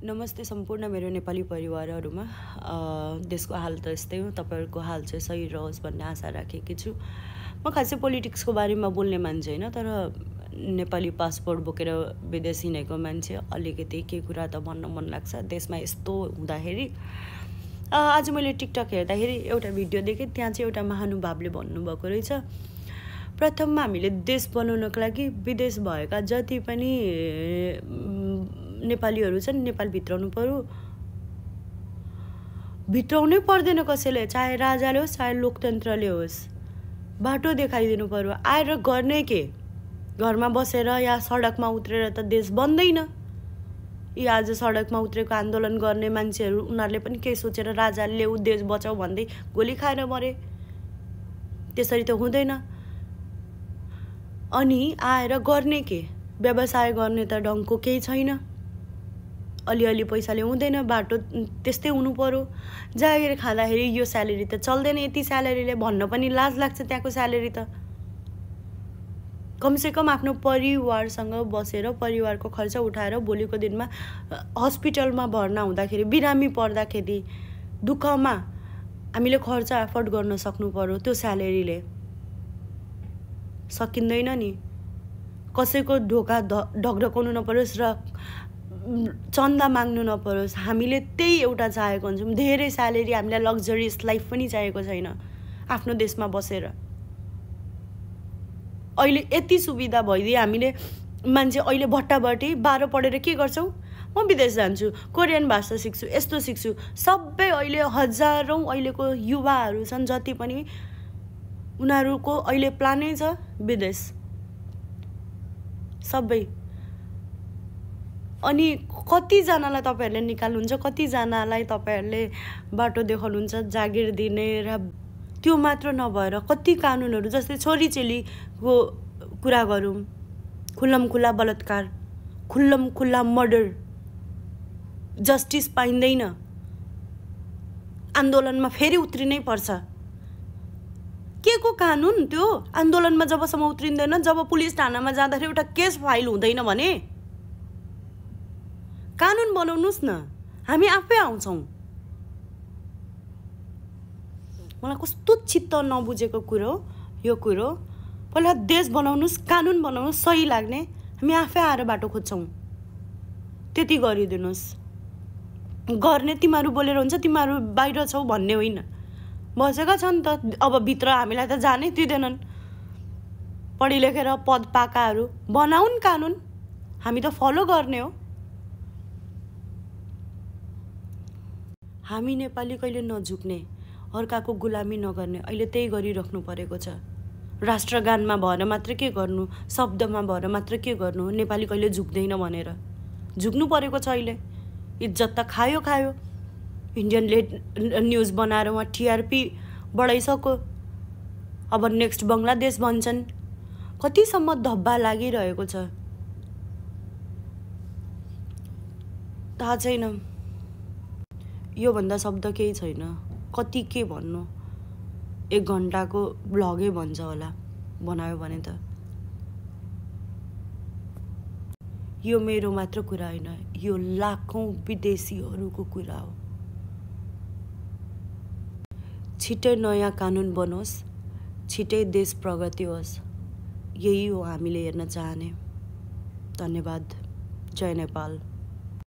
नमस्ते सम्पूर्ण मेरो नेपाली परिवारहरुमा देशको हाल त यस्तै हो तपाईहरुको हाल चाहिँ सही रहोस् भन्ने आशा राखेकी छु। म खासै पोलिटिक्सको बारेमा बोल्ने मान्छे हैन तर नेपाली पासपोर्ट बोकेर विदेश हिँडेको मान्छे अलिकति के कुरा त भन्न मन लाग्छ देशमा यस्तो हुँदाखेरि। आज मैले टिकटक हेर्दाखेरि एउटा भिडियो देखेँ त्यहाँ चाहिँ एउटा महानुभावले भन्नुभएको रहेछ प्रथममा हामीले देश बनाउनको लागि विदेश भएका जति पनि नेपालीहरु छन् नेपाल भित्राउनु पर्यो। भित्राउनै पर्दैन कसैले चाहे राजाले होस् चाहे लोकतन्त्रले होस् बाटो देखाइदिनु पर्यो। आएर गर्ने के घरमा बसेर या सडकमा उत्रेर त देश बन्दैन। यी आज सडकमा उत्रेको आन्दोलन गर्ने मान्छेहरु उनीहरुले पनि के सोचेर राजाले उ देश बचाऊ भन्दै गोली खाएर मरे त्यसरी त हुँदैन। अनि आएर गर्ने के व्यवसाय गर्ने त ढंगको केही छैन। अलिअलि पैसाले हुँदैन बाटो त्यस्तै हुनु पर्यो। जागिर खाँदाखेरि यो स्यालेरी त चल्दैन यति स्यालेरीले भन्न पनि लाज लाग्छ त्यहाँको स्यालेरी त। कमसे कम आफ्नो परिवारसँग बसेर परिवारको खर्च उठाएर भोलिको दिनमा हस्पिटलमा भर्ना हुँदाखेरि बिरामी पर्दाखेरि दुःखमा हामीले खर्च अफोर्ड गर्न सक्नु पर्यो। त्यो स्यालेरीले सकिँदैन नि। कसैको ढोका ढकढकाउनु नपरोस् र चन्दा माग्नु नपरोस्। हामीले त्यही एउटा चाहेको हुन्छौं धेरै स्यालेरी हामीलाई लग्जरियस लाइफ पनि चाहिएको छैन आफ्नो देशमा बसेर। अहिले यति सुविधा भइदिए हामीले मान्छे अहिले भट्टाभटी 12 पढेर के गर्छौ म विदेश जान्छु कोरियन भाषा सिक्छु यस्तो सिक्छु सबै अहिले हजारौं अहिलेको युवाहरु छन् जति पनि उनीहरुको अहिले प्लानै छ विदेश सबै। अनि कति जनालाई तपाईहरुले निकाल्नुहुन्छ कति जनालाई तपाईहरुले बाटो देखाउनुहुन्छ जागिर दिने र त्यो मात्र नभएर कति कानुनहरु जस्तै छोरी चेलीको कुरा गरौं खुल्लम खुल्ला बलात्कार खुल्लम खुल्ला मर्डर जस्टिस पाइँदैन आन्दोलनमा फेरि उत्रिनै पर्छ। के को कानुन त्यो आन्दोलनमा जबसम्म उत्रिँदैन जब पुलिस थानामा जाँदाखेरि एउटा केस फाइल हुँदैन भने कानुन बनाउनुस् न हामी आफै आउँछौं। मलाई कस्तो चित्त नबुझेको कुरो यो कुरो पहिला देश बनाउनुस् कानुन बनाउनुस् सही लाग्ने हामी आफै आएर बाटो खोज्छौं त्यति गरिदिनुस्। गर्ने तिमीहरु बोलेर हुन्छ तिमीहरु बाहिर छौ भन्ने होइन बसेका छन् त अब भित्र हामीलाई त जानै दिदैनन्। पढी लेखेर पद पाकाहरु बनाउन कानुन हामी त फलो गर्ने हो। हामी नेपाली कहिले नझुक्ने अर्काको गुलामी नगर्ने अहिले त्यही गरिराख्नु परेको छ। राष्ट्रगानमा भएर मात्र के गर्नु शब्दमा भएर मात्र के गर्नु नेपाली कहिले झुक्दैन भनेर झुक्नु परेको छ। अहिले इज्जत त खायो खायो इन्डियन न्यूज बनाएर वहाँ टीआरपी बढाइसक्यो। अब नेक्स्ट बंगलादेश भन्छन् कतिसम्म धब्बा लागिरहेको छ थाहा छैन। यो भन्दा शब्द केही छैन कति के भन्नु 1 घण्टाको ब्लगै भन्छ होला बनायो भने त। यो मेरो मात्र कुरा हैन यो लाखौं विदेशीहरुको कुरा हो। छिटै नयाँ कानुन बनोस् छिटै देश प्रगति होस् यही हो हामीले हेर्न चाहने। धन्यवाद। जय नेपाल।